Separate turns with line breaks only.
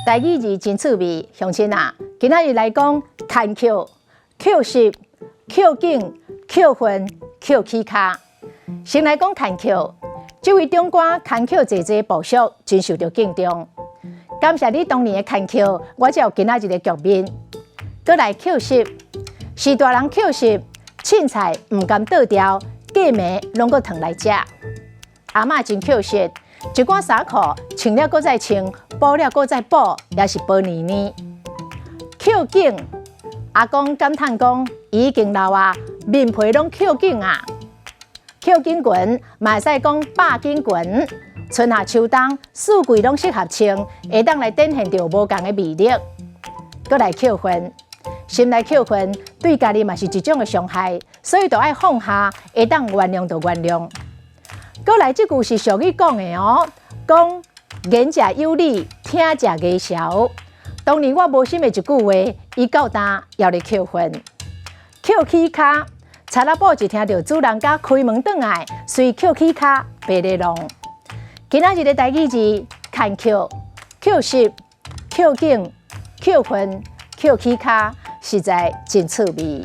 台語字真趣味，鄉親啊，今仔日來講牽抾、抾拾、抾頸、抾訓、抾起跤。先來講牽抾，這位長官牽抾濟濟部屬，真受著敬重。感謝你當年的牽抾，我才有今仔日的局面。閣來抾拾，是大人抾拾，凊彩毋甘倒掉，過暝攏閣燙來食。阿嬤真抾拾，一寡衫褲穿了閣再穿，補了閣再補，也是無膩膩。抾頸，阿公感嘆講，伊已經老啊，面皮攏抾頸啊。抾頸裙嘛會使講百頸裙，春夏秋冬四季攏適合穿，會當來展現著無仝的魅力。閣來抾訓，心內抾訓對家己嘛是一種的傷害，所以著愛放下，會當原諒就原諒。閣來這句是俗語講的哦，講言者有理，聽者藝潲。當年我無心的一句話，伊到今猶咧抾訓。抾起跤，賊仔某一聽著主人家開門轉來，隨抾起跤爬咧弄。今仔日的台語字，牽抾、抾拾、抾頸、抾訓、抾起跤，實在真趣味。